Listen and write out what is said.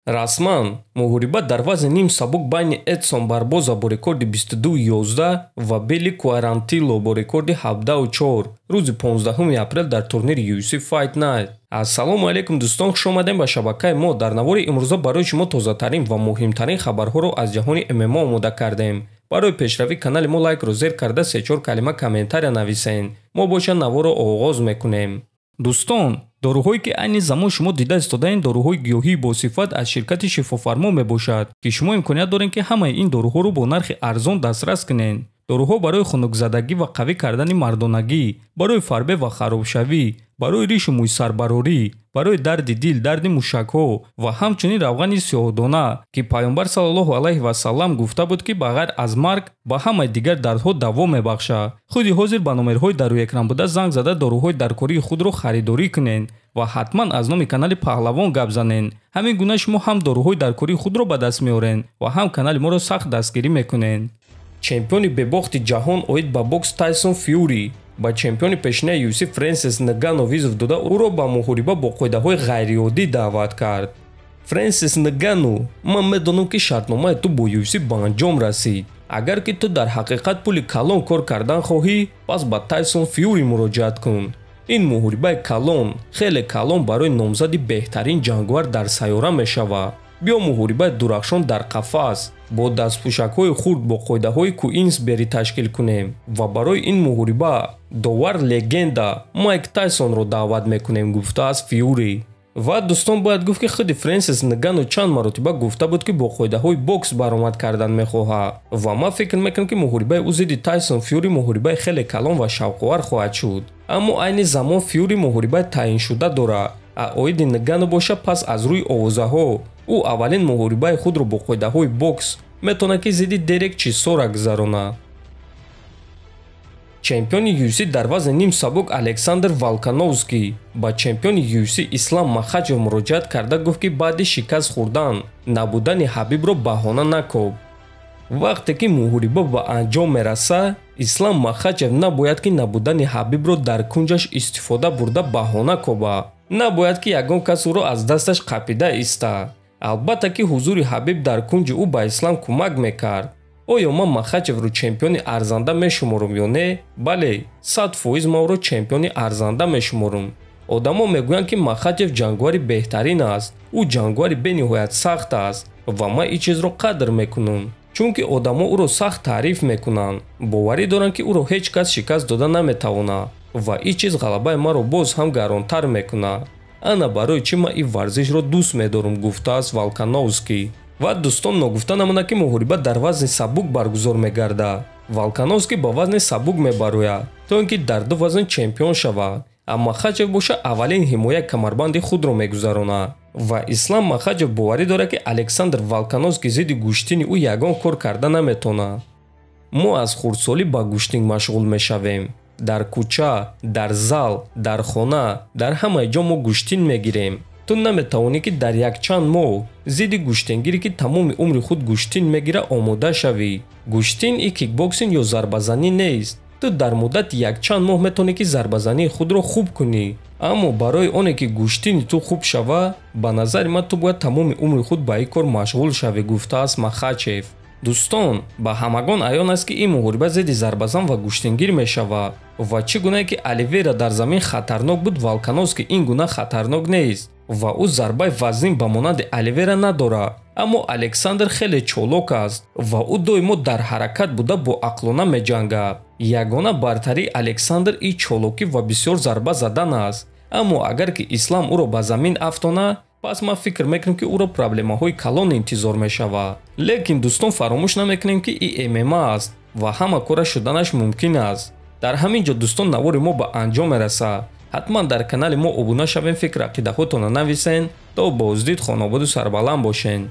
Расман, муҳориба дар вазни ним сабук байни Эдсон Барбоза бо рекорди 22-11 ва Билли Куарантило бо рекорди 17-4 рӯзи 15 апрел дар турнири UFC Fight Night. Ассалому алайкум, дӯстон, хуш омадем ба шабакаи мо. Дар навори имрӯза барои шумо тозатарин ва муҳимтарин хабарҳоро аз ҷаҳони ММА омода кардем. Барои пешравии канали мо лайкро зер карда, се-чор калима комментария нависен. Мо боша наворро оғоз мекунем. Дӯстон, доруҳое ки айни замон шумо дида истодаен, доруҳои гиёҳии босифат аз ширкати Шифофармо мебошад, ки шумо имконият доред, ки ҳамаи ин доруҳоро бо нархи арзон дастрас кунед. Доруҳо барои хунукзадагӣ ва қавӣ кардани мардонагӣ, барои фарбе ва харобшавӣ, барои ришу мӯйсарбарорӣ, барои дарди дил, дарди мушакҳо ва ҳамчунин равғани сиёҳдона, ки Пайғамбар саллаллоҳу алайҳи васаллам гуфта буд, ки ба ғайр аз марг ба ҳамаи дигар дардҳо даво мебахшад. Худи ҳозир ба номерҳои дар рӯи экран буда занг зада, доруҳои даркории худро харидорӣ кунед ва ҳатман аз номи канали Паҳлавон гап занед. Ҳамин гуна шумо ҳам доруҳои даркории худро ба даст меоред ва ҳам канали моро сахт дастгирӣ мекунед. Чемпиони бебохти ҷаҳон оид ба бокс Тайсон Фьюри ба чемпиони пешинаи UFC Фрэнсис Нгану вызов дода, ӯро ба муҳориба бо қоидаҳои ғайриоддӣ даъват кард. Фрэнсис Нгану, ман медонам, ки шартномаи ту бо UFC ба анҷом расид. Агар ки ту дар ҳақиқат пули калон кор кардан хоҳӣ, пас ба Тайсон Фьюри муроҷиат кун. Ин муҳорибаи калон, хеле калон барои номзади беҳтарин ҷанговар дар сайёра мешавад. Биё, муҳорибаи дурахшон дар қафас бо дастпӯшакҳои хурд бо қоидаҳои Куинсбери ташкил кунем ва барои ин муҳориба довар легенда Майк Тайсонро даъват мекунем, гуфтааст Фьюри. Ва, дӯстон, бояд гуфт, ки худи Фрэнсис Нгану чанд маротиба гуфта буд, ки бо қоидаҳои бокс баромад кардан мехоҳад, ва ман фикр мекунам, ки муҳорибаи ӯ зидди Тайсон Фьюри муҳорибаи хеле калон ва шавқовар хоҳад шуд. Аммо айни замон Фьюри муҳорибаи таъиншуда дорад. А оиди Нгану боша, пас аз рӯи овозаҳо ӯ аввалин муҳорибаи худро бо қоидаҳои бокс метавонад, ки зидди Дерек Чисора гузаронад. Чемпиони UFC дар вазни ним сабук Александр Волкановский ба чемпиони UFC Ислам Махачев муроҷиат карда гуфт, ки баъди шикаст хӯрдан набудани Ҳабибро баҳона накоб. Вақте ки муҳориба ба анҷом мерасад, Ислам Махачев набояд, ки набудани Ҳабибро дар кунҷаш истифода бурда баҳона коба. Набояд, ки ягон кас ӯро аз дасташ қапида иста. Албатта, ки ҳузури Ҳабиб дар кунҷи ӯ ба Ислам кӯмак мекард. Оё ман Махачевро чемпиони арзанда мешуморам ё не? Бале, 100% ман ӯро чемпиони арзанда мешуморам. Одамо мегӯянд, ки Махачев ҷанговари беҳтарин аст, ӯ ҷанговари бениҳоят сахт аст ва ман ин чизро қадр мекунам, чунки одамо ӯро сахт таъриф мекунанд, боварӣ доранд, ки ӯро ҳеҷ кас шикаст дода наметавонад, ва ин чиз ғалабаи маро боз ҳам гаронтар мекунад. Ана барои чӣ ман ин варзишро дӯст медорам, гуфтааст Волкановский. Ва, дӯстон, ногуфта намонад, ки муҳориба дар вазни сабук баргузор мегардад. Волкановский ба вазни сабук мебарояд, то ин ки дар ду вазн чемпион шавад, а Махачев боша аввалин ҳимояи камарбанди худро мегузаронад. Ва Ислам Махачев боварӣ дорад, ки Александр Волкановский зидди гӯштини ӯ ягон кор карда наметавонад. Мо аз хурдсолӣ ба гӯштинг машғул мешавем. Дар кӯча, дар зал, дар хона, дар ҳамаи ҷо мо гӯштин мегирем. Ту наметавонӣ, ки дар якчанд моҳ зидди гӯштингире, ки тамоми умри худ гӯштин мегира, омода шавӣ. Гӯштин и кикбоксинг ё зарбазанӣ нест. Ту дар муддати якчанд моҳ метавонӣ, ки зарбазании худро хуб кунӣ, аммо барои оне ки гӯштини ту хуб шава, ба назари ман, ту бояд тамоми умри худ ба ин кор машғул шавӣ, гуфтааст Махачев. Дӯстон, ба ҳамагон аён аст, ки ин муҳориба зидди зарбазан ва гӯштингир мешавад. Ва чӣ гунае ки Оливера дар замин хатарнок буд, Волкановский ин гуна хатарнок нест ва ӯ зарбаи вазнин ба монанди Оливера надорад. Аммо Александр хеле чолок аст ва ӯ доимо дар ҳаракат буда, боақлона меҷангад. Ягона бартарии Александр и чолокӣ ва бисёр зарба задан аст. Аммо агар ки Ислам ӯро ба замин афтона, пас ман фикр мекунам, ки ӯро проблемаҳои калон интизор мешавад. Лекин, дӯстон, фаромӯш намекунем, ки и ММА аст ва ҳама кора шуданаш мумкин аст. Дар ҳамин ҷо, дӯстон, навори мо ба анҷом мерасад. Ҳатман дар канали мо обуна шавем, фикр ақидаҳотонро нависен. То боздид, хонободу сарбаланд бошен.